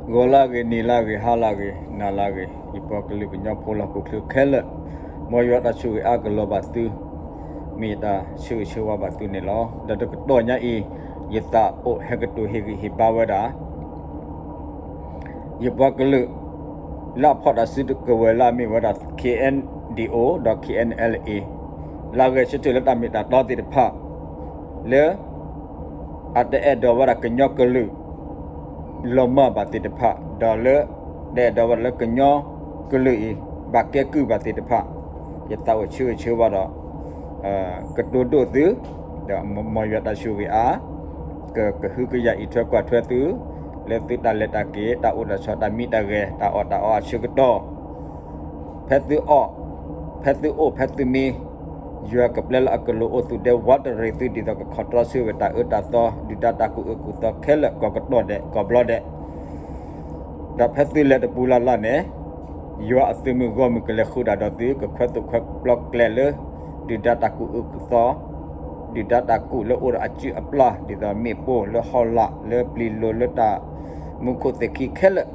ဂီၤလၢဂ့ၤ နံၤလၢဂ့ၤ ဟါလၢဂ့ၤ နၤလၢဂ့ၤ ယပှၤကလုာ်ကညီဖိလၢဟီၣ်ခိၣ်ချၢခဲလၢာ်, မ်ယွၤတၢ်ဆိၣ်ဂ့ၤအါကလီၤဘၣ်သု, မ့ၢ်ယတၢ်ဆၢဂ့ၤဆၢဝါဘၣ်သုန့ၣ်လီၤ. ဒီးတကတီၢ်ညါအံၤ, ယသးအိၣ်ဟဲကတိၤဟ့ၣ်ဂံၢ်ဟ့ၣ်ဘါဝဲဒၣ် ယပှၤကလုာ် လၢအဖီၣ်တၢ်စုကဝဲၤလၢအမ့ၢ်ဝဲဒၣ် ခ့ၣ်အဲၣ်ဒံၣ်အိၣ် ဒီး ခ့ၣ်အဲၣ်အၣ်လ်အ့ၣ် လၢအဂဲၤဆၢထၢၣ်လၢတၢ်မ့ၢ်တၢ်တီသ့ၣ်တဖၣ် လၢ အတအဲၣ်ဒိးဝဲဒၣ်ကညီကလုာ် လီၤမၢ်ဘၣ်သ့ၣ်တဖၣ် ဒီးလၢ တအဲၣ်ဒိးဝဲဒၣ်လၢကညီကလုာ်အံၤ ဘၣ်ကဲကုၢ်ဘၣ်သ့ၣ်တဖၣ်, ယသးအိၣ်ဆၢဂ့ၤဆၢဝါဒီး ကတိၤဒိၣ်သု, ဒီးမ်ယွၤတၢ်ဆိၣ်ဂ့ၤအါ ကကဟုကယာ်အံးထွဲကွၢ်ထွဲသု လၢသုတၢ်လဲၤတၢ်က့ၤ တၢ်အိၣ်တၢ်ဆိး တၢ်မံတၢ်ဂဲၤ တၢ်အီၣ်တၢ်အီအဆၢကတီၢ် ဖဲသုအီၣ်, ဖဲသုအိၣ် ဖဲသုမံ, ယွၤကပျဲလၢအကလူးအိၣ်သုဒဲ ဝးတရံးသု ဒ်သိးကခီၣ်တြီဆၢဝဲတၢ်အၢတၢ်သီ ဒုၣ်ဒါတၢ်ကူၣ်အၢကူၣ်သီခဲလၢာ် ကိးကတီၢ်ဒဲး ကိးဘျီဒဲး, ဒီးဖဲသုလဲၤတပူၤလၢ်လၢ်န့ၣ် ယွၤအသုးမုၢ်ဂီၢ်မုၢ်ကလဲၤဃုာ်တၢ်ဒီးသု ကခွဲးသူၣ်ခွဲးပျီကျဲလၢ ဒုၣ်ဒါတၢ်ကူၣ်အၢကူၣ်သီ ဒုၣ်ဒါတၢ်ကူၣ်လၢအိၣ်ဒီးအစုအပျၢ် ဒ်သိးမ့ၣ်ပိၢ်လၢဟီၣ်လာ် လၢပျံၤလိၤ လၢတၢ်မူခိၣ်သ့ၣ်ခံခဲလၢာ်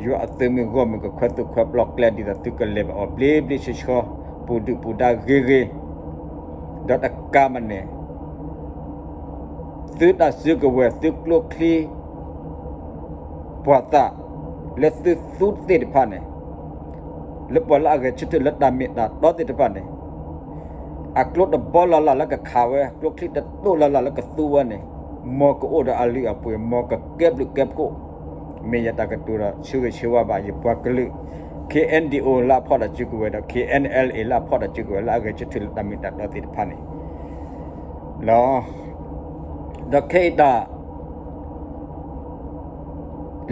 ယွၤအသုးမုၢ်ဂီၢ်မုၢ်ကခွဲးသူၣ်ခွဲးပျီကျဲ ဒ်သိးသုကလဲၤဘၣ်အီၤဘျ့ဘျ့ဆှီဆှီ ပူၤဒုၣ်ပူၤဒါဂ့ၤဂ့ၤ, ဒီးတကးမးန့ၣ် သုတၢ်စုကဝဲၤ သုကျိချံ ပှၤသး လၢသုသူသ့ၣ်တဖၣ်န့ၣ် လၢပှၤလၢအဂဲၤဆၢထၢၣ်လၢတၢ်မ့ၢ်တၢ်တီသ့ၣ်တဖၣ်န့ၣ် အကျိတဘီလၢ်လၢ်လၢကခးဝဲ ကျိချံတတိၢ်လၢ်လၢ်လၢကသူဝဲန့ၣ် မ်ကအိၣ်ဒီးအလုၢ်အပှ့ၤ မ်ကကဲဘျုးကဲဖှိၣ်, မ့ၢ်ယတၢ်ကတိၤဒီးဆၢဂ့ၤဆၢဝါဘၣ်ယပှၤကလုာ် ခ့ၣ်အဲၣ်ဒံၣ်အိၣ် လၢအဖီၣ်တၢ်စုကဝဲၤဒီး ခ့ၣ်အဲၣ်အၣ်လ်အ့ၣ် လၢအဖီၣ်တၢ်စုကဝဲၤ လၢအဂဲၤဆၢထၢၣ်လၢတၢ်မ့ၢ်တၢ်တီသ့ၣ်တဖၣ်န့ၣ်လီၤ. ဒီးခဲအံၤတၢ်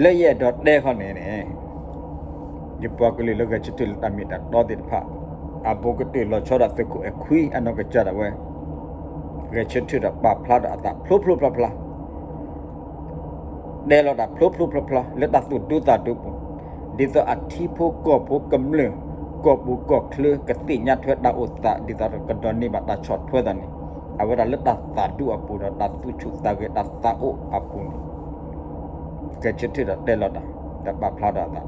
လၢယအဲၣ်ဒိးတဲခီန့ၣ်န့ၣ် ယပှၤကလုာ်လၢဂဲၤဆၢထၢၣ်လၢတၢ်မ့ၢ်တၢ်တီသ့ၣ်တဖၣ် အဘူးကတၢၢ်လီၤဆီဒၣ်သုးခိၣ်အဲၣ်ခွံအနီၢ်ကစၢ်ဒၣ်ဝဲ ဂဲၤဆၢထၢၣ်ဒီးပာ်ဖျါဒီးအသးဖျိဖျိဖျါဖျါ တဲလီၤတၢ်ဖျိဖျိဖျါဖျါ လၢတၢ်သူၣ်ဒူသးဒူပူၤ, ဒ်သိးအထံဖိကီၢ်ဖိကမျၢၢ် ကီၢ်ပူၤကီၢ်ချၢ ကသ့ၣ်ညါထွဲတၢ်အိၣ်သး ဒ်သိးကဒိးန့ၢ်ဘၣ်တၢ်ဆီၣ်ထွဲသးန့ၣ် အဝဲဒၣ်လၢတၢ်သးဒူအပူၤဒီး တၢ်သူၣ်ဆူၣ်သးဂဲၤတၢ်သးအိၣ်အပူၤန့ၣ် ဂဲၤဆၢထၢၣ်ဒီးတဲလီၤတၢ် ဒီးပာ်ဖျါဒီးအသး,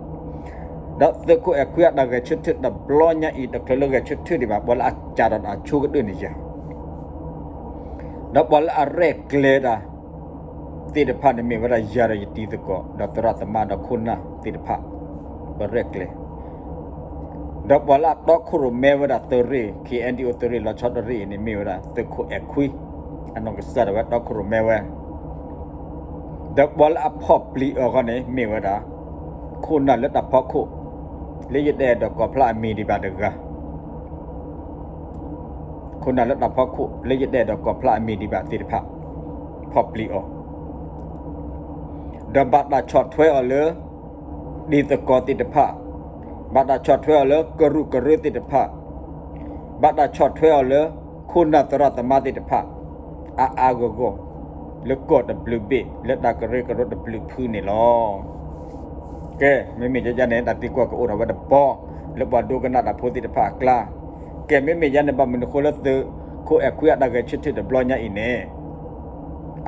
ဒီးသုးခိၣ်အဲၣ်ခွံအတၢ်ဂဲၤဆၢထၢၣ်တဘျီညါအံၤ တချုးလၢဂဲၤဆၢထၢၣ်ဒံးဘၣ် ပှၤလၢအကးဒီးတၢ်ဆိကတၢၢ်န့ၣ်ယၤ ဒီးပှၤလၢအရဲၣ်ကျဲၤတၢ်သ့ၣ်တဖၣ်န့ၣ် မ့ၢ်ဝဲဒၣ်ယၤဒီးယတံၤသကိး ဒီးသရၣ်သမါဒီးခိၣ်နၢ်သ့ၣ်တဖၣ် ပရဲၣ်ကျဲၤ, ဒီးပှၤလၢအတီခိၣ်ရိၣ်မဲဝဲဒၣ်သုးရ့ၣ် ခ့ၣ်အဲၣ်ဒံၣ်အိၣ် သုးရ့ၣ်လီၤဆီတရ့ၣ်အံၤန့ၣ် မ့ၢ်ဝဲဒၣ်သုးခိၣ်အဲၣ်ခွံ အနီၢ်ကစၢ်ဒၣ်ဝဲတီခိၣ်ရိၣ်မဲဝဲ ဒီးပှၤလၢအဖီၣ်ပျံၤအီၤဃီန့ၣ် မ့ၢ်ဝဲဒၣ် ခိၣ်နၢ်လၢတၢ်ဖီခိၣ် လၢယတအဲၣ်ဒိးကိးဖျါအမံၤဒံးဘၣ်တဂၤ ခိၣ်နၢ်လၢတၢ်ဖီခိၣ် လၢယတအဲၣ်ဒိးကိးဖျါအမံၤဒံးဘၣ်သ့ၣ်တဖၣ် ဖီၣ်ပျံၤအီၤ ဒီးဘၣ်တၢ်ဆီၣ်ထွဲအီၤလၢ တံၤသကိးသ့ၣ်တဖၣ်, ဘၣ်တၢ်ဆီၣ်ထွဲအီၤလၢကရူၢ်ကရၢသ့ၣ်တဖၣ်, ဘၣ်တၢ်ဆီၣ်ထွဲအီၤလၢ ခိၣ်နၢ်သရၣ်သမါသ့ၣ်တဖၣ် အါအါဂီၢ်ဂီၢ် လၢကီၢ်တဘျုးဘ့ၣ် လၢတၢ်ကရၢကရိတဘျုးဖုန့ၣ်လီၤ. ကဲ မ့မ့ၢ်ဒ်န့ၣ် တၢ်သံကွၢ်ကအိၣ်ထီၣ်ဝဲတဘီ လၢပှၤဒိကနၣ်တၢ်ဖိသ့ၣ်တဖၣ်အကျါ, ကဲ မ့မ့ၢ်ဒ်န့ၣ် ဘၣ်မနုၤအဃိလၢသုးခိၣ်အဲၣ်ခွံအတၢ်ဂဲၤဆၢထၢၣ်တဘျီညါအံၤန့ၣ်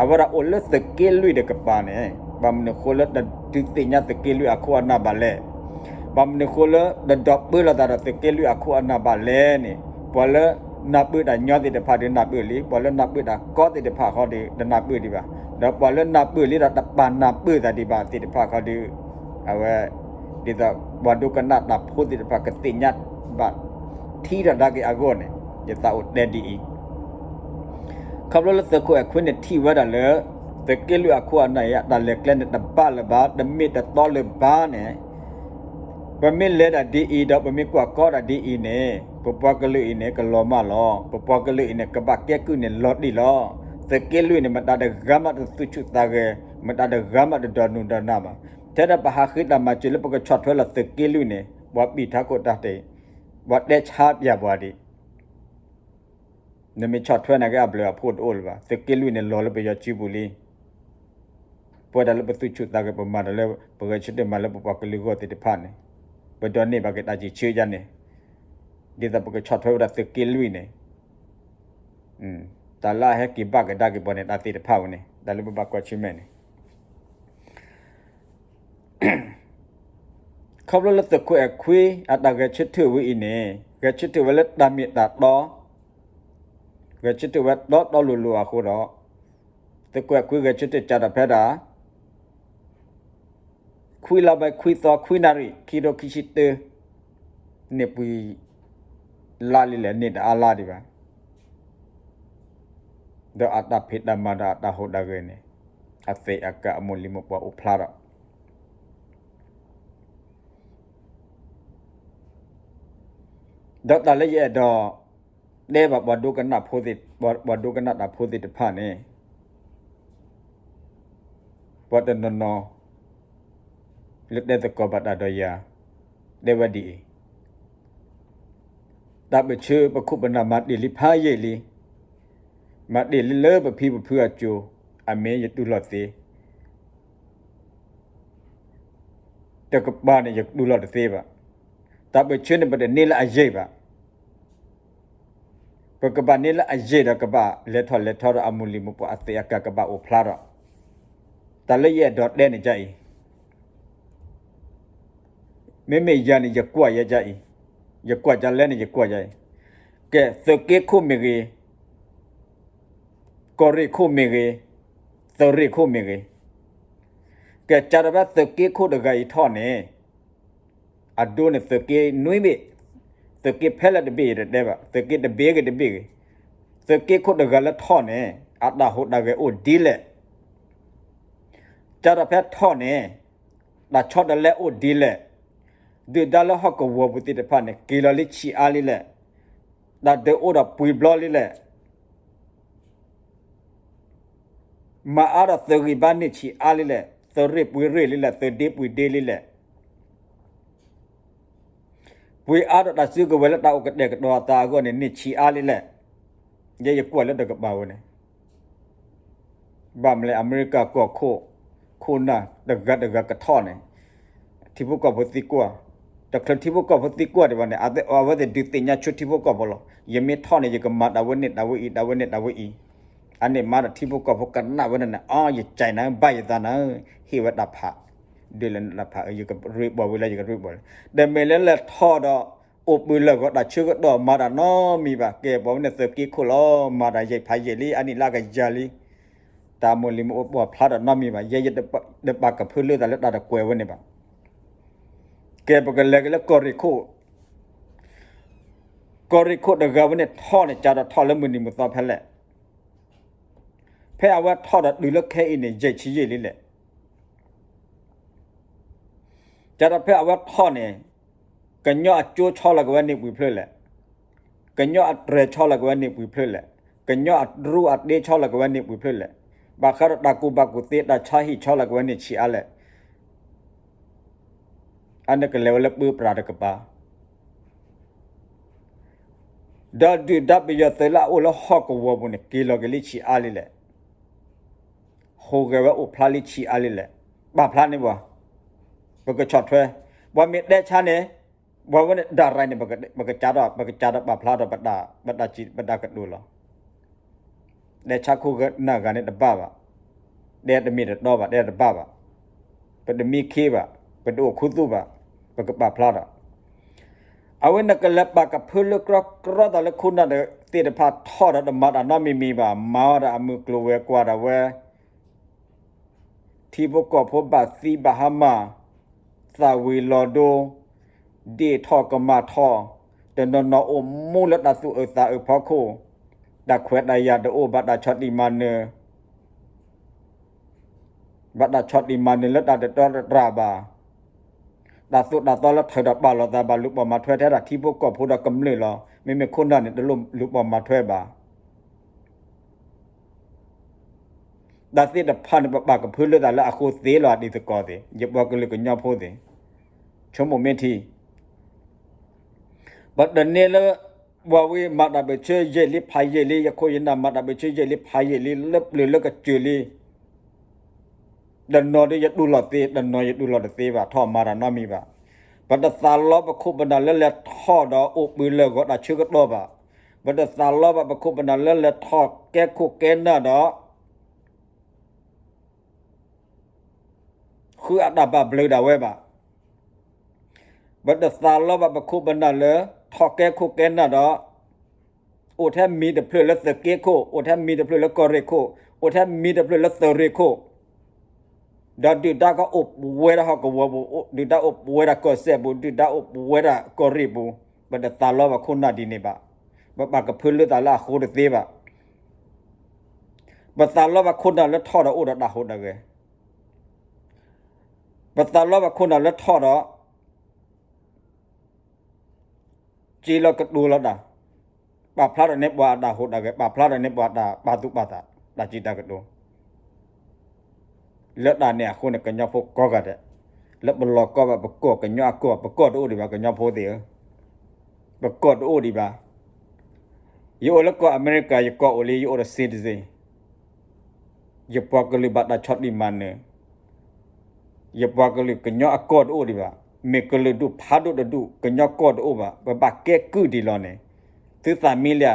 အဝဲဒၣ်အိၣ်လၢသုးက့လွံၢ်တကပၤန့ၣ် ဘၣ်မနုၤအဃိလၢတဒုးသ့ၣ်ညါသုးက့လွံၢ်အခိၣ်အနၢ်ဘၣ်လဲၣ်. ဘၣ်မနုၤအဃိလၢတဒိးပၢလီၤသးဒီးသုးက့လွံၢ်အခိၣ်အနၢ်ဘၣ်လဲၣ်န့ၣ် ပှၤလၢနၢ်ပၢၢ်တၢ်ညီသ့ၣ်တဖၣ်ဒီးနၢ်ပၢၢ်လံ, ပှၤလၢနၢ်ပၢၢ်တၢ်ကီသ့ၣ်တဖၣ်ဃီဒီး တနၢ်ပၢၢ်ဒံးဘၣ်, ဒီးပှၤလၢနၢ်ပၢၢ်လံဒီးတပာ်နၢ်ပၢၢ်သးဒံးဘၣ်သ့ၣ်တဖၣ်ဃီဒီး အဝဲ ဒ်သိးပှၤဒိကနၣ်တၢ်ဖိသ့ၣ်တဖၣ်ကသ့ၣ်ညါဘၣ် ထံထီၣ်ဒါက့ၤအဂီၢ်န့ၣ် ယသးအိၣ်တဲဒ်အံၤ, ခီဖျိလၢသုးခိၣ်အဲၣ်ခွံန့ၣ်ထံၣ်ဝဲဒၣ်လၢ သုးက့လွံၢ်အခိၣ်အနၢ်အံၤ တၢ်လဲၤကျဲန့ၣ်တဘၣ်လၢၤဘၣ် တမ့ၢ်တတီလၢၤဘၣ်န့ၣ် ပမ့ၢ်လဲၤတၢ်ဒ်အံၤ ဒီးပမ့ၢ်ကွၢ်ကီတၢ်ဒ်အံၤန့ၣ် ပပှၤကလုာ်အံၤန့ၣ် ကလီၤမၢ်လီၤ. ပပှၤကလုာ်အံၤန့ၣ် ကဘၣ်ကဲကုၢ်န့ၣ်လီၤတံၢ်လီၤ. သုးက့လွံၢ်န့ၣ် မတၤတဂၤမးတသူၣ်ဆူၣ်သးဂဲၤ, မတၤတဂၤမးတဒိးနုာ်ဒိးနၢ်ဘၣ်. ထဲဒၣ်ပဟးဃ့တၢ်မၤစၢၤလၢပကဆီၣ်ထွဲလီၤသုးက့လွံၢ်န့ၣ် ပှၤပံာ်ထးခိၣ်တၢ်တ့ၢ်, ပှၤတဲဆါပၠးပှၤဒံး နမ့ၢ်ဆီၣ်ထွဲနာ်က့အဘျုးအဖှိၣ်တအိၣ်လၢၤဘၣ်. သုးက့လွံၢ်န့ၣ်လီၤလၢပယီၤစုပူၤလံ. ပဝဲဒၣ်လၢပသူၣ်ဆူၣ်သးဂဲၤ ပမၤတၢ်လၢ ပဂဲၤဆၢထၢၣ်မၤလၢပပှၤကလုာ်အဂီၢ်သ့ၣ်တဖၣ်န့ၣ် ပဒိးန့ၢ်ဘၣ်က့ၤတၢ်စံးဆၢယါန့ၣ် ဒ်သိးပကဆီၣ်ထွဲဝဲဒၣ်သုးက့လွံၢ်န့ၣ် တၢ်လၢအဟဲက့ၤဘၣ်ကဒါက့ၤပှၤန့ၣ် တၢ်သ့ၣ်တဖၣ်ဝဲန့ၣ် တၢ်လၢပဘၣ်ကွၢ်ဆၢၣ်မဲာ်န့ၣ် ခီဖျိလၢသုးခိၣ်အဲၣ်ခွံအတၢ်ဂဲၤဆၢထၢၣ်ဝဲအံၤန့ၣ် ဂဲၤဆၢထၢၣ်ဝဲလၢတၢ်မ့ၢ်တၢ်တီ, ဂဲၤဆၢထၢၣ်ဝဲတီတီလိၤလိၤအဃိဒီး သုးခိၣ်အဲၣ်ခွံဂဲၤဆၢထၢၣ်ကၢ်ထီၣ်ဖဲဒၣ် ခွံလါဘဲခွံသီခွံနၣ်ရံၣ် ခံထိခံဆံတၢ န့ၢ်ပှဲၤလါလံလဲၣ် န့ၢ်တအါလါဒံးဘၣ်. ဒီးအတၢ်ဖံးတၢ်မၤဒီးအတၢ်ဟူးတၢ်ဂဲၤန့ၣ် အသ့ၣ်အကၢ်အမိၢ်လံၤမိၢ်ပှၢ်အိၣ်ဖျါထီၣ် ဒီးတၢ်လၢယအဲၣ်ဒိးတဲဘၣ်ပှၤဒိကနၣ်ဖိသ့ၣ်, ပှၤဒိကနၣ်တၢ်ဖိသ့ၣ်တဖၣ်န့ၣ် ပှၤတနီၤနီၤ လၢတဲသကိးဘၣ်တၢ်ဒီးယၤ တဲဝဲဒ်အံၤ, တၢ်ပၢၢ်ဆၢပခိၣ်ပနၢ်မၤတ့ၢ်လံဖးယံာ်လံ, မၤတ့ၢ်လံလၢပဖံပဖုအစိၤ, အမ့ၢ်ယတူၢ်လိာ်သ့ တကပၤန့ၣ် ယတူၢ်လိာ်တသ့ဘၣ်. တၢ်ပၢၢ်ဆၢန့ၣ် ပတန့ၢ်လၢအယံာ်ဘၣ်. ပကဘၣ်န့ၢ်လၢအယံာ်ဒီး ကဘၣ်လဲၤထီၣ်လဲၤထီဒီးအမိၢ်လံၤမိၢ်ပှၢ်အသ့ၣ်အကၢ်ကဘၣ်အိၣ်ဖျါထီၣ်. တၢ်လၢယအဲၣ်ဒိးတဲန့ၣ်ဒ်အံၤ, မ့မ့ၢ်ယၤန့ၣ် ယကွၢ်ယဲဒ်အံၤ, ယကွၢ်ဒ်လဲၣ်န့ၣ် ယကွၢ်ဒ်အံၤ, ကဲ သုးက့ခိၣ်မ့ၢ်ဂ့ၤ, ကီၢ်ရ့ၣ်ခိၣ်မ့ၢ်ဂ့ၤ, သုးရ့ၣ်ခိၣ်မ့ၢ်ဂ့ၤ, ကဲ ကၢ်ဒီးဖဲသုးက့ခိၣ်တဂၤအံၤထီၣ်န့ၣ် အဒိန့ၣ် သုးက့နွံဘ့ၣ်, သုးက့ဖဲလဲၣ်တဘ့ၣ်ယတတဲဘၣ်, သုးက့တဘ့ၣ်ဂ့ၤတဘ့ၣ်ဂ့ၤ, သုးက့ခိၣ်တဂၤလၢထီၣ်န့ၣ် အတၢ်ဟူးတၢ်ဂဲၤအိၣ်ဒ်လဲၣ်, ကၢ်ဒီးဖဲထီၣ်န့ၣ် တၢ်ဆီတလဲအိၣ်ဒ်လဲၣ်, ဒုၣ်ဒါလၢဟီၣ်ကဝီၤပူၤသ့ၣ်တဖၣ်န့ၣ် က့ၤလီၤလံဆံးအါလံလဲၣ်, တၢ်ဒုးအိၣ်ဒီးပှဲၤဘျီလံလဲၣ် မၤအါဒီးသုးဂံၢ်ဘါန့ၢ်ဆံးအါလံလဲၣ်, သုးရ့ၣ်ပှဲၤရ့ၣ်လံလဲၣ်, သုးဒ့ပှဲၤဒ့လံလဲၣ်, ပှဲၤအါဒီးတၢ်စုကဝဲၤလၢတၢ်အိၣ်ကတဲာ်ကတီၤအသးအဂီၢ်န့ၣ် န့ၢ်ဆံးအါလံလဲၣ်, ယဲယကွၢ်လၢတကပၤဝဲန့ၣ်, ဘၣ်မနုၤလဲၣ် အမဲရကၤကီၢ်ခိၣ်, ခိၣ်နၢ်တဂၤတဂၤကထီၣ်န့ၣ် ထံဖိကီၢ်ဖိသံကွၢ်, တချုးထံဖိကီၢ်ဖိသံကွၢ်ဒံးဘၣ်န့ၣ် အဝဲသ့ၣ်ဒုးသ့ၣ်ညါဆူထံဖိကီၢ်ဖိလီၤ. ယမ့ၢ်ထီၣ်န့ၣ် ယကမၤတၢ်ဝဲန့ၣ်တၢ်ဝဲအံၤ တၢ်ဝဲန့ၣ်တၢ်ဝဲအံၤ, အန့ၣ်မၤဒီးထံဖိကီၢ်ဖိကနၣ်ဝဲဒၣ်န့ၣ် အီ ယကၠဲးနၤ ဘၣ်ယသးနၤ, ဟ့ၣ်ဝဲတၢ်ဖး, ဒုးလဲၤနတၢ်ဖး ယကရ့ပီၢ်ဝဲလၢယကရ့ပီၢ်လၢ, တမ့ၢ်လၢလဲၤထီၣ်ဒီး အိၣ်ပှဲၤလၢာ်ဂီၤတၢ်ဆၢကတီၢ်မၤတၢ်နီတမံၤဘၣ်, ကဲပှၤဝဲန့ၣ်သုးက့ခိၣ်လီၤ, မၤတၢ်ယံာ်ဖးယံာ်လံ အနံၣ်လၢကယၤလံ တၢ်မိၢ်လံၤမိၢ်ပှၢ်ဖျါထီၣ်နီတမံၤဘၣ်, ယဲယတပာ်ကဖၢလၢသးလၢတၢ်တကွဲးဝဲန့ၣ်ဘၣ်. ကဲပကလဲၤက့ၤလၢကီၢ်ရ့ၣ်ခိၣ်, ကီၢ်ရ့ၣ်ခိၣ်တဂၤဝဲန့ၣ်ထီၣ်န့ၣ် ကၢ်ဒီးထီၣ်လၢမုၢ်နံၤမုၢ်သီဖဲလဲၣ်, ဖဲအဝဲထီၣ်ဒီးတုၤလၢခဲအံၤန့ၣ် ယံာ်ဆံးယံာ်လံလဲၣ် ကၢ်ဒီးဖဲအဝဲထီၣ်န့ၣ် ကညီအကၠိဆီလီၤက့ၤဝဲန့ၢ်ပှဲၤဖျၢၣ်လဲၣ်, ကညီအတြဲၤဆီလီၤက့ၤဝဲန့ၢ်ပှဲၤဖျၢၣ်လဲၣ်, ကညီအတြူးအတ့ဆီလီၤက့ၤဝဲန့ၢ်ပှဲၤဖျၢၣ်လဲၣ်, ဘၣ်ဃးဒီးတၢ်ကူၣ်ဘၣ်ကူၣ်သ့တၢ်ဆါဟံၣ်ဆီလီၤက့ၤဝဲန့ၢ်ဆံးအါလဲၣ်, အန့ၣ်ကလဲၤဝဲလၢပၢပြးတကပၤ ဒီးဒုၣ်ဒါပယီၤသုးလၢအအိၣ်လၢဟီၣ်ကဝီၤပူၤန့ၣ် က့ၤလီၤက့ၤလံဆံးအါလံလဲၣ်, ဟူးဂဲၤဝဲအိၣ်ဖျါလံဆံးအါလံလဲၣ်, ပာ်ဖျါန့ၢ်ပှၤ, ပကဆီၣ်ထွဲ, ပှၤမ့ၢ်တဲဆါန့ၣ်, ပှၤဝဲန့ၣ်ဒၣ်ရၤန့ၣ် ပကကးဒီး ပကကးဒီးပာ်ဖျါဒီး ပတၢ်ကတိၤလီၤ. တဲဆါခိၣ်နၢ်ဂၤန့ၣ်တဘၣ်ဘၣ်, တဲတမ့ၢ်တတီဘၣ် တဲတဘၣ်ဘၣ်, ပတမံခ့ဘၣ်, ပတအိၣ်ခူသူၣ်ဘၣ်, ပကပာ်ဖျါဒီး အဝဲန့ၣ်ကလဲၤပာ်ကဖၢလၢကြီကြီသးလၢခိၣ်နၢ်သ့ၣ်တဖၣ်ထီၣ်ဒီးတမၤတၢ်နီတမံၤမံၤဘၣ်, မၤအီၤဒီးအမုၢ်ကျိၤဝဲၤကွာ်ဒၣ်ဝဲ ထံဖိကီၢ်ဖိဘၣ်သံဘၣ်ဟါမၢ်, သၣ်ဝံၤလီၤဒိ, ဒ့ၣ်ထီၣ်ကမၣ်ထီၣ်, တနီၤနီၤအိၣ်မူလၢတၢ်သူၣ်အုးသးအုးဖီခိၣ်, တၢ်ခွဲးတၢ်ယာ်တအိၣ်ဘၣ်, တၢ်ဆီၣ်တံၢ်မၤနၢၤ ဘၣ်တၢ်ဆီၣ်တံၢ်မၤနၢၤလၢတၢ်တတီတတြၢ်ဘၣ်, တၢ်သိၣ်တၢ်သီလၢထၢၣ်ဒီးပာ်လီၤသးဘၣ်, လူၤပိာ်မၤထွဲထဲဒၣ်ထံဖိကီၢ်ဖိဒီးကမျၢၢ်လီၤ. မ့မ့ၢ်ခိၣ်နၢ်န့ၣ် တလိၣ်လူၤပိာ်မၤထွဲဘၣ်. တၢ်သ့ၣ်တဖၣ်န့ၣ် ပပာ်ကဖၢလၢသးလၢအဃိသ့လီၤ အတံၤသကိးသ့ၣ်, ယပှၤကလုာ်ကညီဖိသ့ၣ်, ဆိကမိၣ်မ့ၢ်ထံ ပတန့ၢ်လၢ ပှၤဝဲမၤတၢ်ပၢၢ်ဆၢယံာ်လံဖးယံာ်လံ, ယခိၣ်ယနၢ်မၤတၢ်ပၢၢ်ဆၢယံာ်လံဖးယံာ်လံ, လၢပျၢၤလၢကစၢၢ်လံ, တနီၤဒီးယတူၢ်လိာ်သ့, တနီၤယတူၢ်လိာ်တသ့ဘၣ်, ထီၣ်မၤတၢ်နီတမံၤဘၣ်. ပတသးလီပခိၣ်ပနၢ်လၢလဲၤထီၣ်ဒီးအိၣ်ပှဲၤလၢာ်ဂီၤတၢ်ဆၢကတီၢ်ဘၣ်. ပတသးလီဘၣ်ပခိၣ်ပနၢ်လၢလဲၤထီၣ်ကဲခိၣ်ကဲနၢ်ဒီး ဃုအတၢ်ဘၣ်ဘျုးဒၣ်ဝဲဘၣ်. ပတသးလီဘၣ်ပခိၣ်ပနၢ်လၢ ထီၣ်ကဲခိၣ်ကဲနၢ်ဒီး အိၣ်ထဲမံၤတဖျၢၣ်လၢသုးက့ခိၣ်, အိၣ်ထဲမံၤတဖျၢၣ်လၢကီၢ်ရ့ၣ်ခိၣ်, အိၣ်ထဲမံၤတဖျၢၣ်လၢသုးရ့ၣ်ခိၣ်, ဒီးဒုၣ်ဒါကအိၣ်ပဝဲဒၣ်ဟီၣ်ကဝီၤပူၤ, ဒုၣ်ဒါအိၣ်ပဝဲဒၣ်ကီၢ်စဲၣ်ပူၤ, ဒုၣ်ဒါအိၣ်ပဝဲဒၣ်ကီၢ်ရ့ၣ်ပူၤ, ပတသးလီဘၣ်ခိၣ်နၢ်ဒ်န့ၣ်ဘၣ်. ပဘၣ်ကဖၢလၢသးလၢအဃိတသ့ဘၣ်. ပသးလီဘၣ်ခိၣ်နၢ်လၢထီၣ်ဒီးအိၣ်ဒီးတၢ်ဟူးတၢ်ဂဲၤ, ပသးလီဘၣ်ခိၣ်နၢ်လၢထီၣ်ဒီး စ့လီၤကတိၤလီၤတၢ်, ပာ်ဖျါထီၣ်န့ၢ်ပှၤအတၢ်ဟူးတၢ်ဂဲၤ, ပာ်ဖျါထီၣ်န့ၢ်ပှၤတၢ်ပာ်သူၣ်ပာ်သး, တၢ်စံးတၢ်ကတိၤ. လၢတၢ်န့ၣ်အဃိန့ၣ် ကညီဖိကိးဂၤဒဲး, လၢပလီၤကီဘၣ်ပကီၢ်ကညီအကီၢ်, ပကီၢ်တအိၣ်ဒံးဘၣ် ကညီဖိသ့ၣ်ဧၢ, ပကီၢ်တအိၣ်ဒံးဘၣ်. ယအိၣ်လၢကီၢ်အမဲရကၤ ယကီၢ်အိၣ်လံ ယအိၣ်ဒီး citizen, ယပှၤကလုာ်ဘၣ်တၢ်ဆီၣ်တံၢ်မၤနၢၤ, ယပှၤကလုာ်ကညီအကီၢ်တအိၣ်ဒံးဘၣ်. မ့ၢ်ကလုာ်ဒူၣ်ဖးဒိၣ်တဒူၣ် ကညီကီၢ်တအိၣ်ဘၣ်. ပဘၣ်ကဲကုၢ်ဒံးလီၤန့ၣ်, သုသးမံလံဧါ.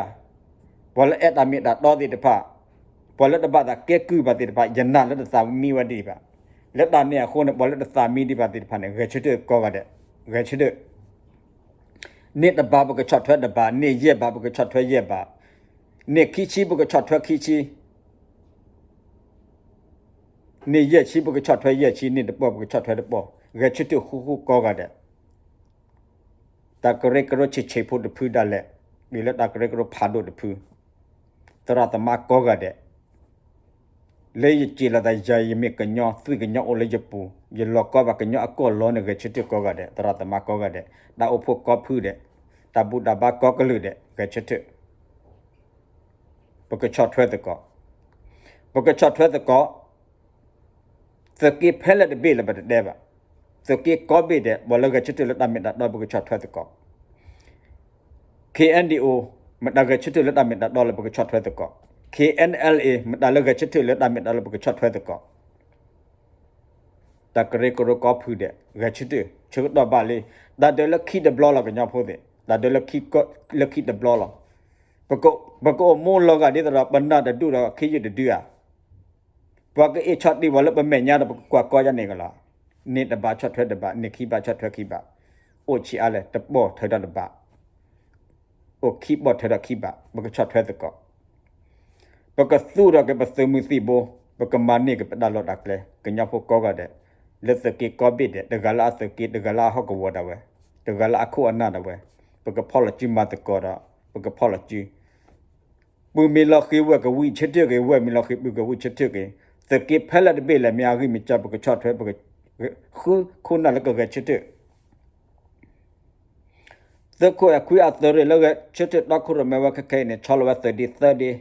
ပှၤလၢအဲၣ်တၢ်မ့ၢ်တၢ်တီသ့ၣ်တဖၣ်, ပှၤလၢတဘၣ်သးကဲကုၢ်ဘၣ်သ့ၣ်တဖၣ် ယနာ်လၢတသးမံဝဲဒံးဘၣ်. လၢတၢ်န့ၣ်အဃိန့ၣ် ပှၤလၢတသးမံဒံးဘၣ်သ့ၣ်တဖၣ်န့ၣ် ဂဲၤဆၢထၢၣ်ကိးဂၤဒဲး, ဂဲၤဆၢထၢၣ် န့ၢ်တဘးပကဆီၣ်ထွဲတဘး, န့ၢ်ယဲၢ်ဘးပကဆီၣ်ထွဲယဲၢ်ဘး, န့ၢ်ခံဆံပကဆီၣ်ထွဲခံဆံ, န့ၢ်ယဲၢ်ဆံပကဆီၣ်ထွဲယဲၢ်ဆံ, န့ၢ်တပီၢ်ပကဆီၣ်ထွဲတပီၢ်, ဂဲၤဆၢထၢၣ်ဃူဃူကိးဂၤဒဲး. တၢ်ကရၢကရိဆံးဆံးဖိတဖုဒၣ်လဲာ်, တုၤလၢတၢ်ကရၢကရိဖးဒိၣ်တဖု, သရၣ်သမါကိးဂၤဒဲး လၢယစံးလီၤသးယၤ ယမ့ၢ်ကညီ သွံၣ်ကညီအိၣ်လၢယပူၤ, ယလီၤကီဘၣ်ကညီအကီၢ်လီၤန့ၣ် ဂဲၤဆၢထၢၣ်ကိးဂၤဒဲး, သရၣ်သမါကိးဂၤဒဲး, တၢ်အိၣ်ဖှိၣ်ကိးဖုဒဲး, တၢ်ဘူၣ်တၢ်ဘါကိးကလုာ်ဒဲး ဂဲၤဆၢထၢၣ်, ပကဆီၣ်ထွဲသကိး, ပကဆီၣ်ထွဲသကိး, သုးက့ဖဲလဲၣ်တဘ့ၣ်လၢပတတဲဘၣ်, သုးက့ကိးဘ့ၣ်ဒဲး ပှၤလၢဂဲၤဆၢထၢၣ်လၢတၢ်မ့ၢ်တၢ်တီပကဆီၣ်ထွဲသကိး K N D O မတၤဂဲၤဆၢထၢၣ်လၢတၢ်မ့ၢ်တၢ်တီလၢပကဆီၣ်ထွဲသကိး, K N L A မတၤလၢဂဲၤဆၢထၢၣ်လၢတၢ်မ့ၢ်တၢ်တီလၢပကဆီၣ်ထွဲသကိး, တၢ်ကရၢကရိကိးဖုဒဲး ဂဲၤဆၢထၢၣ် ဆၢကတီၢ်ဘၣ်လံ, တၢ်ဒၢးလၢခံတဘျီလီၤကညီဖိသ့ၣ်, တၢ်ဒၢးလၢခံတဘျီလီၤ, ပကအိၣ်မူလီၤဂာ်ဒ်သိးဒီး ပနၢ်တဒူၣ်ဒီးခ့ယုၢ်တဒုဧါ ပှၤကအ့ၣ်ဆီၣ်တံၢ်ပှၤလၢပမဲာ်ညါဒီးပကကွၢ်ကီယါန့ၣ်ကလီၤ, န့ၢ်တဘးဆီၣ်ထွဲတဘး, န့ၢ်ခံဘးဆီၣ်ထွဲခံဘး, အိၣ်ဆံးအါလဲၣ် တပီၢ်ထွဲဒီးတဘး, အိၣ်ခံပီၢ်ထွဲဒီးခံဘး, ပကဆီၣ်ထွဲသကိး, ပကသူၣ်ထီၣ်က့ၤပသုးမုၢ်သံၣ်ဘိ, ပကမၤန့ၢ်က့ၤပတၢ်လီၢ်တၢ်ကျဲ, ကညီဖိကိးဂၤဒဲး, လၢသုးက့ကိးဘ့ၣ်ဒဲး, တဂၤလၢအသုးက့, တဂၤလၢအဟီၣ်ကဝီၤဒၣ်ဝဲ, တဂၤလၢအခိၣ်အနၢ်ဒၣ်ဝဲ, ပကဖီၣ်လီၤစုမၤသကိးဒီး, ပကဖီၣ်လီၤစု ပုၢ်မ့ၢ်လီၤဃံၤဝဲၢ်ကဝံၣ်ဆၢထၢၣ်က့ၤ, ဝဲၢ်မ့ၢ်လီၤဃံၤပုၢ်ကဝံၣ်ဆၢထၢၣ်က့ၤ, သုးက့ဖဲလဲၣ်တဘ့ၣ်လဲၣ် မ့ၢ်အဂံၢ်မ့ၢ်စၢ်ပကဆီၣ်ထွဲ, ပကဃုခိၣ်နၢ်လၢကဂဲၤဆၢထၢၣ်, သုးခိၣ်အဲၣ်ခွံအသုးရ့ၣ်လၢဂဲၤဆၢထၢၣ်တီခိၣ်ရိၣ်မဲဝဲခဲခဲအံၤန့ၣ် ဆီလီၤဝဲ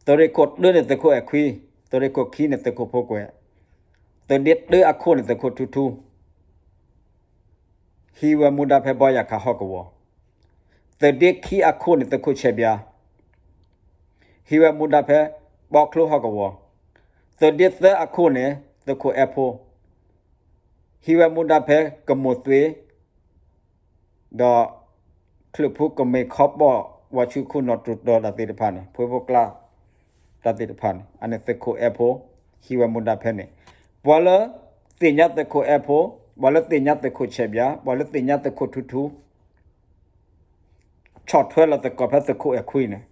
သုးဒ့သၢဒ့, သုးရ့ၣ်ခိၣ်တၢန့ၣ်သုးခိၣ်အဲၣ်ခွံ, သုးရ့ၣ်ခိၣ်ခံန့ၣ်သုးခိၣ်ဖိကွဲး, သုးဒ့တၢအခိၣ်န့ၣ်သုးခိၣ်ထူထူ ဟံးဝဲမူဒါဖဲဘီယၣ်ခးဟီၣ်ကဝီၤ, သုးဒ့ခံအခိၣ်န့ၣ်သုးခိၣ်ဆဲးဘျါ, ဟံးဝဲမူဒါဖဲဘီချိဟီၣ်ကဝီၤ, သုးဒ့သၢအခိၣ်န့ၣ် သုးခိၣ်အဲၣ်ဖိ, ဟံးဝဲမူဒါဖဲကမိၢ်သွ့ ဒီး ချုးဖူကမဲၢ်ခီပီၣ်ဝါဆူခိၣ်နီၣ်တြူၢ်တီၤတၢ်သ့ၣ်တဖၣ်န့ၣ် ဖှ့ဖိကျါ တၢ်သ့ၣ်တဖၣ်န့ၣ် အန့ၣ်သုးခိၣ်အဲၣ်ဖိ ဟံးဝဲမူဒါဖဲန့ၣ်, ပှၤလၢသ့ၣ်ညါသုးခိၣ်အဲၣ်ဖိ, ပှၤလၢသ့ၣ်ညါသုးခိၣ်ဆဲးဘျါ, ပှၤလၢသ့ၣ်ညါသုးခိၣ်ထူထူ ဆီၣ်ထွဲလီၤသကိးဖဲသုးခိၣ်အဲၣ်ခွံန့ၣ်,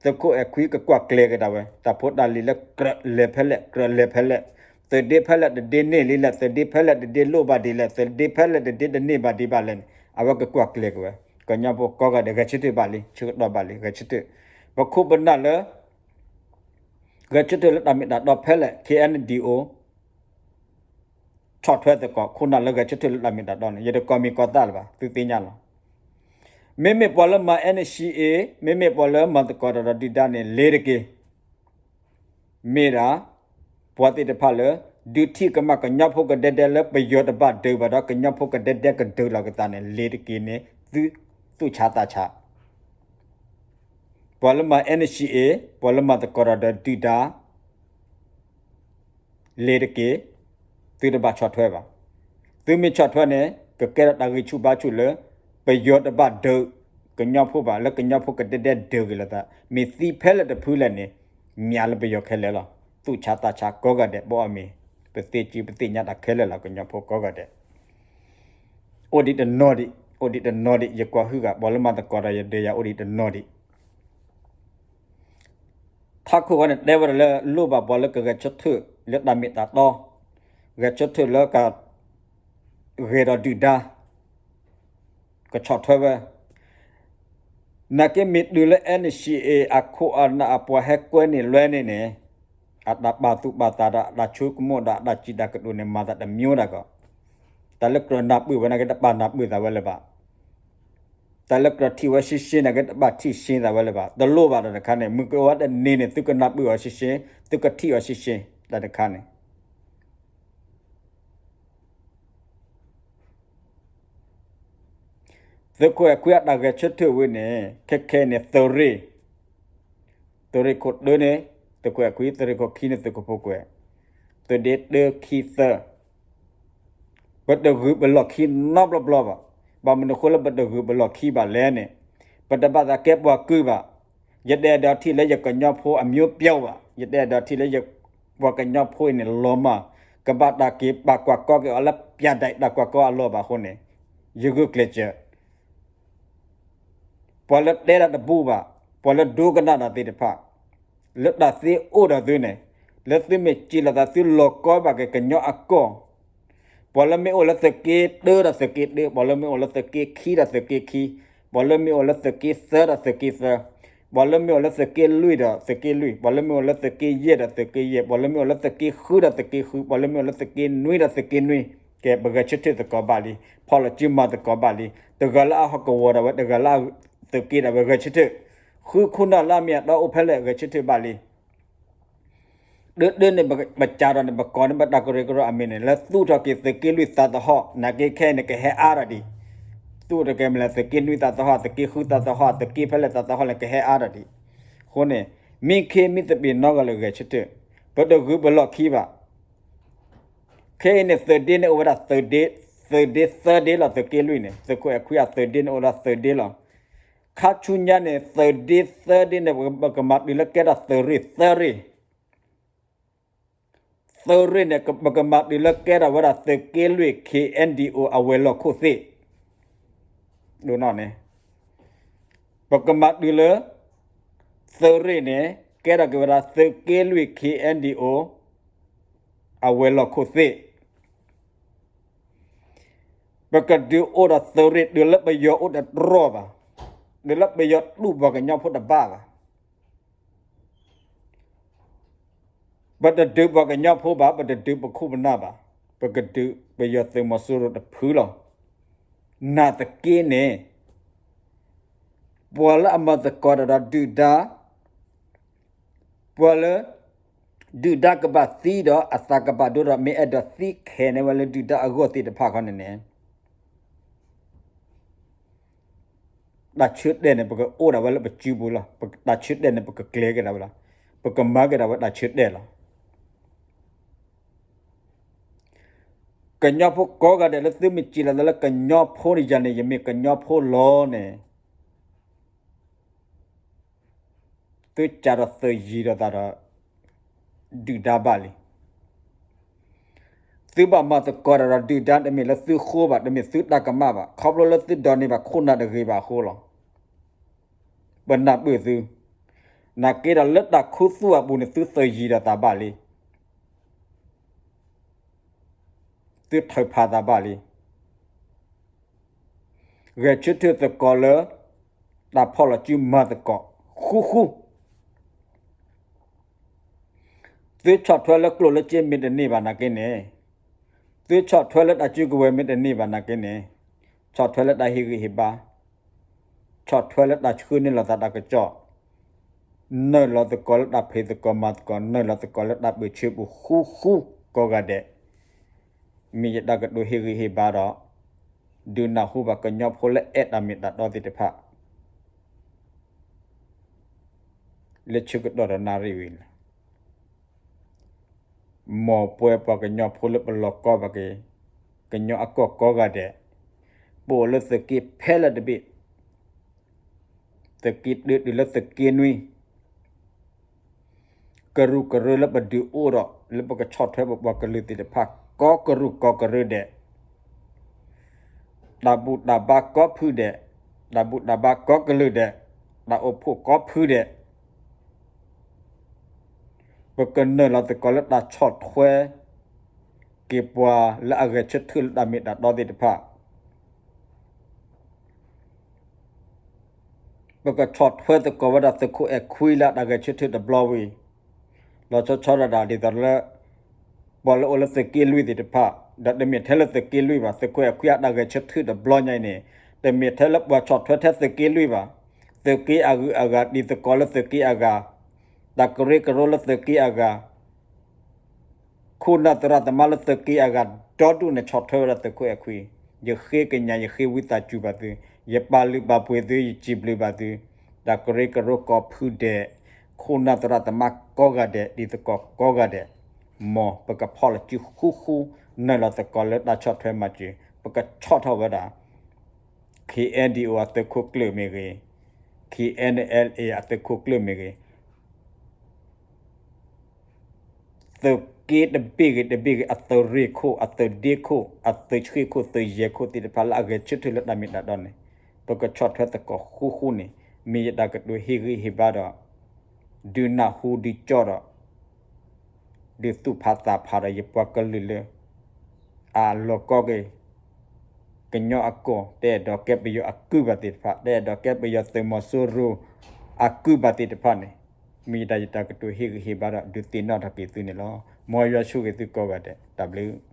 သုးခိၣ်အဲၣ်ခွံကကွၢ်ကျဲၤက့ၤဒၣ်ဝဲ တၢ်ဖိတၢ်လံၤလၢကြၢးလဲၤဖဲလဲၣ် ကြၢးလဲၤဖဲလဲၣ်, သုးဒ့ဖဲလဲၣ်တဒ့န့ၢ်လံလဲၣ်, သုးဒ့ဖဲလဲၣ်တဒ့လိၣ်ဘၣ်ဒံးလဲၣ်, သုးဒ့ဖဲလဲၣ်တဒ့တန့ၢ်ဘၣ်ဒံးဘၣ်လဲၣ်န့ၣ် အဝဲကကွၢ်ကျဲၤက့ၤဝဲ, ကညီဖိကိးဂၤဒဲးဂဲၤဆၢထၢၣ်ဘၣ်လံ ဆၢကတီၢ်ဘၣ်လံ ဂဲၤဆၢထၢၣ်, ပခိၣ်ပနၢ်လၢ ဂဲၤဆၢထၢၣ်လၢတၢ်မ့ၢ်တၢ်တီဖဲလဲၣ် K N D O ဆီၣ်ထွဲသကိး ခိၣ်နၢ်လၢဂဲၤဆၢထၢၣ်လၢတၢ်မ့ၢ်တၢ်တီန့ၣ် ယတကိးမံၤကိးသၣ်လၢၤဘၣ် သုသ့ၣ်ညါလီၤ. မ့မ့ၢ်ပှၤလၢမၤ N C A မ့မ့ၢ်ပှၤလၢမၤသကိးတၢ်ဒီးဒုၣ်ဒါန့ၣ် လ့ၤတက့ၢ်. မ့ၢ်ဒၣ် ပှၤသ့ၣ်တဖၣ်လၢ ဒုးထံၣ်ကမၣ်ကညီဖိကဒဲဒဲလၢပယီၤတဘၣ်ဒုးဘၣ်ဒီး ကညီဖိကဒဲဒဲကဒုးလီၤကသးန့ၣ် လ့ၤတက့ၢ်န့ၣ် သုသူၣ်ဆါသးဆါ ပှၤလၢမၤ N C A ပှၤလၢမၤသကိးတၢ်ဒီးဒုၣ်ဒါ လ့ၤတက့ၢ်, သုတဘၣ်ဆီၣ်ထွဲဘၣ်. သုမ့ၢ်ဆီၣ်ထွဲန့ၣ် ကကဲထီၣ်တၢ်ဂံၢ်ဆူၣ်ဘါဆူၣ်လၢ ပယီၤတဘၣ်ဒုးကညီဖိဘၣ် လၢကညီဖိကဒဲဒဲဒုးက့ၤလိာ်သး မ့ၢ်သံဖဲလဲၣ်တဖုလဲၣ်န့ၣ် မၠးလၢပယီၤခဲလၢာ်လီၤ. သူၣ်ဆါသးဆါကိးဂၤဒဲး ဘီအီၣ်မ့ၤ ပသ့စုပသ့ၣ်ညါတၢ်ခဲလၢာ်လီၤ ကညီဖိကိးဂၤဒဲး, အိၣ်ဒံးတနီၤဒံး, အိၣ်ဒံးတနီၤဒံး ယကွၢ်ဟုၣ်ဂၤ ပှၤလၢမၤသကိးဒီးယဒုးယၤအိၣ်ဒံးတနီၤဒံး. ထးခိၣ်ဝဲန့ၣ်တဲဝဲဒၣ်လၢလိၣ်ဘၣ်ပှၤလၢကဂဲၤဆၢထၢၣ်လၢတၢ်မ့ၢ်တၢ်တီ, ဂဲၤဆၢထၢၣ်လၢက ဂဲၤဒီးဒုၣ်ဒါ ကဆီၣ်ထွဲဝဲ, နာ်က့မ့ၢ်တုၤလၢ NCA အခိၣ်အနၢ်အပှၤဟဲကွဲန့ၣ်လွဲန့ၣ်န့ၣ်, အတၢ်ပာ်သူၣ်ပာ်သးဒီးအတၢ်ဆိကမိၣ်ဒီးအတၢ်စံးတၢ်ကတိၤန့ၣ် မၤသးတမျိုးတၢ်ကီး, တၢ်လၢကြၢးနၢ်ပၢၢ်ဝဲနာ်က့တပာ်နၢ်ပၢၢ်သးဝဲလၢၤဘၣ်, တၢ်လၢကြၢးထံၣ်ဝဲရှင်းရှင်းနာ်က့တပာ်ထံၣ်ရှင်းသးဝဲလၢၤဘၣ်, တလိၣ်ဘၣ်တၢ်တခါန့ၣ် မုၢ်ကဝါတနံၤန့ၣ် သုကနၢ်ပၢၢ်အီၤရှင်းရှင်း, သုကထံၣ်အီၤရှင်းရှင်း တၢ်တခါန့ၣ် သုးခိၣ်အဲၣ်ခွံအတၢ်ဂဲၤဆၢထၢၣ်ဝဲန့ၣ် ခဲခဲအံၤန့ၣ် သုးရ့ၣ်, သုးရ့ၣ်ခိၣ်တၢန့ၣ် သုးခိၣ်အဲၣ်ခွံ, သုးရ့ၣ်ခိၣ်ခံန့ၣ် သုးခိၣ်ဖိကွဲး, သုးဒ့တၢခံသၢ, ပတဂုာ်ပလီၢ်ခံနီတဘျီဘျီဘၣ်. ဘၣ်မနုၤအဃိလၢပတဂုာ်ပလီၢ်ခံဘၣ်လဲၣ်န့ၣ်, ပတဘၣ်သးကဲပှၤကုၢ်ဘၣ်. ယတအဲၣ်ဒိးထံၣ်လၢယကညီဖိအမျိုးပျောက်ဘၣ်, ယတအဲၣ်ဒိးထံၣ်လၢယ ပှၤကညီဖိအံၤန့ၣ်လီၤမၢ်, ကဘၣ်တၢ်က့ၤပာ်ကွၢ်ကီက့ၤအီၤလၢ ပြတိုက် တၢ်ကွၢ်ကီအလီၢ်ဘၣ်အဃိန့ၣ်, ယဂုာ်ကျဲးစၢး ပှၤလၢတဲတၢ်တဘူးဘၣ်, ပှၤလၢဒိကနၣ်တၢ်သ့ၣ်တဖၣ်, လၢတၢ်သ့အိၣ်ဒီးသုန့ၣ်, လၢသုမ့ၢ်စံးလီၤသးသုလီၤကီဘၣ်က့ၤကညီအကီၢ်, ပှၤလၢမ့ၢ်အိၣ်လၢသုးက့တၢဒီးသုးက့တၢ, ပှၤလၢမ့ၢ်အိၣ်လၢသုးက့ခံဒီးသုးက့ခံ, ပှၤလၢမ့ၢ်အိၣ်လၢသုးက့သၢဒီးသုးက့သၢ, ပှၤလၢမ့ၢ်အိၣ်လၢသုးက့လွံၢ်ဒီးသုးက့လွံၢ်, ပှၤလၢမ့ၢ်အိၣ်လၢသုးက့ယဲၢ်ဒီးသုးက့ယဲၢ်, ပှၤလၢမ့ၢ်အိၣ်လၢသုးက့ဃုဒီးသုးက့ဃု, ပှၤလၢမ့ၢ်အိၣ်လၢသုးက့နွံဒီးသုးက့နွံ, ကဲ ပဂဲၤဆၢထၢၣ်သကိးဘၣ်လံ, ဖီၣ်လီၤစုမၤသကိးဘၣ်လံ, တဂၤလၢအဟီၣ်ကဝီၤဒၣ်ဝဲ, တဂၤလၢအသုးက့ဒၣ်ဝဲ ဂဲၤဆၢထၢၣ်, ဃုခိၣ်နၢ်လၢအမ့ၢ်အတီအိၣ်ဖဲလဲၣ် ဂဲၤဆၢထၢၣ်ဘၣ်လံ. ဒၢဒၢန့ၣ် ပကးဒီးန့ၣ် ပကိးန့ၢ်ဘၣ်တၢ်ကရၢကရိအမံၤန့ၣ် လၢသူၣ်ထီၣ်က့ၤသုးက့လွံၢ်သးသဟီၣ်, နာ်က့ခဲအံၤန့ၣ် ကဟဲအါထီၣ်ဒံး, သူၣ်ထီၣ်က့ၤမ့ၢ်လဲၣ် သုးက့နွံသးသဟီၣ်, သုးက့ဃုသးသဟီၣ်, သုးက့ဖဲလဲၣ်သးသဟီၣ်လဲၣ် ကဟဲအါထီၣ်ဒံး. အဃိန့ၣ် မံခ့မံသပ့ၤနီၢ်ဂၤလၢာ်ဂဲၤဆၢထၢၣ်, ပတဂုာ်ပလီၢ်ခံဘၣ်. ခဲအံၤန့ၣ် သုးဒ့န့ၣ်အိၣ်ဝဲဒၣ် သုးဒ့သၢဒ့လီၤ သုးက့လွံၢ်န့ၣ်, သုးခိၣ်အဲၣ်ခွံအသုးဒ့န့ၣ်အိၣ်ဝဲဒၣ်သၢဒ့လီၤ. ခါဆူညါန့ၣ် သုးဒ့သၢဒ့န့ၣ် ပကမၤတုၤလၢကဲထီၣ်သုးရ့ၣ်သၢရ့ၣ်, သၢရ့ၣ်န့ၣ် ပကမၤတုၤလၢကဲထီၣ်ဝဲဒၣ်သုးက့လွံၢ် KNDO အဝဲၤလီၢ်ခိၣ်သ့ၣ်, ဒ်န့ၣ်န့ၣ် ပကမၤတုၤလၢ သုးရ့ၣ်န့ၣ် ကဲထီၣ်က့ၤဝဲဒၣ်သုးက့လွံၢ် KNDO အဝဲၤလီၢ်ခိၣ်သ့ၣ်, ပကဒုးအိၣ်ဒီးသုးရ့ၣ်တုၤလၢပယီၤအိၣ်တတြီၢ်ဘၣ်, တုၤလၢပယီၤတူၢ်ပှၤကညီဖိတဘၣ်ဘၣ်. ပတဒုးပှၤကညီဖိဘၣ်, ပတဒုးပခိၣ်ပနၢ်ဘၣ်, ပကဒုးပယီၤသုးမီၤစိရိၤတဖုလီၤ. နာ်သက့န့ၣ် ပှၤလၢအမၤသကိးတၢ်ဒီးဒုၣ်ဒါ ပှၤလၢ ဒုၣ်ဒါကဘၣ်သံဒီးအသးကဘၣ်ဒိဒီး မ့ၢ်အဲၣ်ဒိးသံခဲန့ၢ်ဝဲလၢဒုၣ်ဒါအဂီၢ်သ့ၣ်တဖၣ်ခီန့ၣ်န့ၣ် တၢ်ဆၢတဲာ်န့ၣ် ပကအိၣ်ဒၣ်ဝဲလၢပစုပူၤလီၤ. တၢ်ဆၢတဲာ်န့ၣ် ပကကျဲၤက့ၤဒၣ်ဝဲလီၤ. ပကမၤက့ၤဒၣ်ဝဲတၢ်ဆၢတဲာ်လီၤ. ကညီဖိကိးဂၤဒဲးလၢသုမ့ၢ်စံးလီၤသးလၢကညီဖိန့ၣ် ယၤန့ၣ် ယမ့ၢ်ကညီဖိလီၤန့ၣ် သုစးထီၣ်သုးယံၤဒီးသးဒီး ဒုၣ်ဒါဘၣ်လံ. သုဘၣ်မၤသကိးတၢ်ဒီးဒုၣ်ဒါ တမ့ၢ်လၢသုဃိဘၣ်, တမ့ၢ်သုတၢ်ကမၣ်ဘၣ်, ခီဖျိလၢသုဒိးန့ၢ်ဘၣ်ခိၣ်နၢ်တဂ့ၤဘၣ်အဃိလီၤ. ပနၢ်ပၢၢ်သု, နာ်က့ဒီးလၢတၢ်ခူသူၣ်အပူၤန့ၣ် သုသုးယံၤဒီးသးဘၣ်လံ. သုထုးဖးသးဘၣ်လံ. ဂဲၤဆၢထၢၣ်သကိးလၢ တၢ်ဖီၣ်လီၤစုမၤသကိး ဃူဃူ, သုဆီၣ်ထွဲလၢကျိၣ်လၢစ့မ့ၢ်တန့ၢ်ဘၣ်နာ်က့န့ၣ်, သုဆီၣ်ထွဲလၢတၢ်စုကဝဲၤမ့ၢ်တန့ၢ်ဘၣ်နာ်က့န့ၣ်, ဆီၣ်ထွဲလၢတၢ်ဟ့ၣ်ဂံၢ်ဟ့ၣ်ဘါ, ဆီၣ်ထွဲလၢတၢ်ဆှၢန့ၢ်လိာ်သးတၢ်ကစီၣ်, နုာ်လီၤသကိးလၢတၢ်ဖံးသကိးမၤသကိး, နုာ်လီၤသကိးလၢတၢ်ပၢၢ်ဆၢပူၤ ဃူဃူကိးဂၤဒဲး, မ့ၢ်ယတၢ်ကတိၤဟ့ၣ်ဂံၢ်ဟ့ၣ်ဘါဒီး ဒုးနၢ်ဟူဘၣ်ကညီဖိလၢအဲၣ်တၢ်မ့ၢ်တၢ်တီသ့ၣ်တဖၣ် လၢဆၢကတီၢ်တနၣ်ရံၣ်ဝံၤန့ၣ် မ်ပဝဲပှၤကညီဖိလၢပလီၤကီဘၣ်က့ၤ ကညီအကီၢ်ကိးဂၤဒဲး, ပအိၣ်လၢသုးက့ဖဲလဲၣ်တဘ့ၣ်, သုးက့တၢတုၤလၢသုးက့နွံ, ကရူၢ်ကရၢလၢပဒုးအိၣ်ဒီး လၢပကဆီၣ်ထွဲပပှၤကလုာ်သ့ၣ်တဖၣ် ကိးကရူၢ်ကိးကရၢဒဲး, တၢ်ဘူၣ်တၢ်ဘါကိးဖုဒဲး, တၢ်ဘူၣ်တၢ်ဘါကိးကလုာ်ဒဲး, တၢ်အိၣ်ဖှိၣ်ကိးဖုဒဲး, ပကနုာ်လီၤသကိးလၢတၢ်ဆီၣ်ထွဲ က့ၤပှၤလၢအဂဲၤဆၢထၢၣ်လၢတၢ်မ့ၢ်တၢ်တီသ့ၣ်တဖၣ် ပကဆီၣ်ထွဲသကိးဝဲဒၣ်သုးခိၣ်အဲၣ်ခွံလၢအတၢ်ဂဲၤဆၢထၢၣ်တဘျီဝံၤ, လီၤဆီဆီဒၣ်တၢ်ဒ်သိးလၢ ပှၤလၢအိၣ်လၢသုးက့လွံၢ်သ့ၣ်တဖၣ်, ဒီးတမ့ၢ်ထဲလၢသုးက့လွံၢ်ဘၣ်, သုးခိၣ်အဲၣ်ခွံအတၢ်ဂဲၤဆၢထၢၣ်တဘျီညါအံၤန့ၣ်, တမ့ၢ်ထဲလၢပှၤဆီၣ်ထွဲထဲသုးက့လွံၢ်ဘၣ်, သုးက့အဂုၤအဂၤ တံၤသကိးလၢသုးက့အဂၤ, တၢ်ကရၢကရိလၢသုးက့အဂၤ ခိၣ်နၢ်သရၣ်သမါလၢသုးက့အဂၤ ဒီဒူၣ်န့ၣ်ဆီၣ်ထွဲဝဲဒၣ်သုးခိၣ်အဲၣ်ခွံ, ယဃ့ကညး ယဃ့ဝံသးစူၤဘၣ်သု, ယပာ်လုၢ်ပာ်ပှ့ၤသု, ယစံးဘျုးဘၣ်သု, တၢ်ကရၢကရိကိးဖုဒဲး, ခိၣ်နၢ်သရၣ်သမါကိးဂၤဒဲး, တံၤသကိးကိးဂၤဒဲး, မ်ပကဖီၣ်လီၤစုဃူဃူ, နုာ်လီၤသကိးလၢတၢ်ဆီၣ်ထွဲမၤစၢၤ, ပကဆီၣ်ထီၣ်ဝဲဒၣ် ခ့ၣ်အဲၣ်ဒံၣ်အိၣ် အသုးခိၣ်ကျၢၢ်မ့ၢ်ဂ့ၤ, ခ့ၣ်အဲၣ်အသုးခိၣ်ကျၢၢ်မ့ၢ်ဂ့ၤ, သုးက့တဘ့ၣ်ဂ့ၤတဘ့ၣ်ဂ့ၤ အသုးရ့ၣ်ခိၣ် အသုးဒ့ခိၣ် အသုးဆှ့ၣ်ခိၣ် သုးယဲၢ်ခိၣ်သ့ၣ်တဖၣ်လၢအဂဲၤဆၢထၢၣ်လၢတၢ်မ့ၢ်တၢ်တီန့ၣ်, ပကဆီၣ်ထွဲသကိးဃူဃူန့ၣ်, မ့ၢ်ယတၢ်ကတိၤဟ့ၣ်ဂံၢ်ဟ့ၣ်ဘါဒီး ဒုးနၢ်ဟူဒုးကၠီဒီး ဒုးသူၣ်ဖးသးဖးဒီးယပှၤကလုာ်လၢ အလီၤကီက့ၤ ကညီအကီၢ် တအဲၣ်ဒိးကဲပယီၤအကုၢ်ဘၣ်သ့ၣ်တဖၣ်, တအဲၣ်ဒိးကဲပယီၤသုးမီၤစိရိၤအကုၢ်ဘၣ်သ့ၣ်တဖၣ်န့ၣ်, မ့ၢ်ယတၢ်ယတၢ်ကတိၤဟ့ၣ်ဂံၢ်ဟ့ၣ်ဘါဒီး ဒုးသ့ၣ်နီၣ်ထီၣ်က့ၤသုန့ၣ်လီၤ. မ်ယွၤဆိၣ်ဂ့ၤသုကိးဂၤဒဲး, တၢ်ဘျုး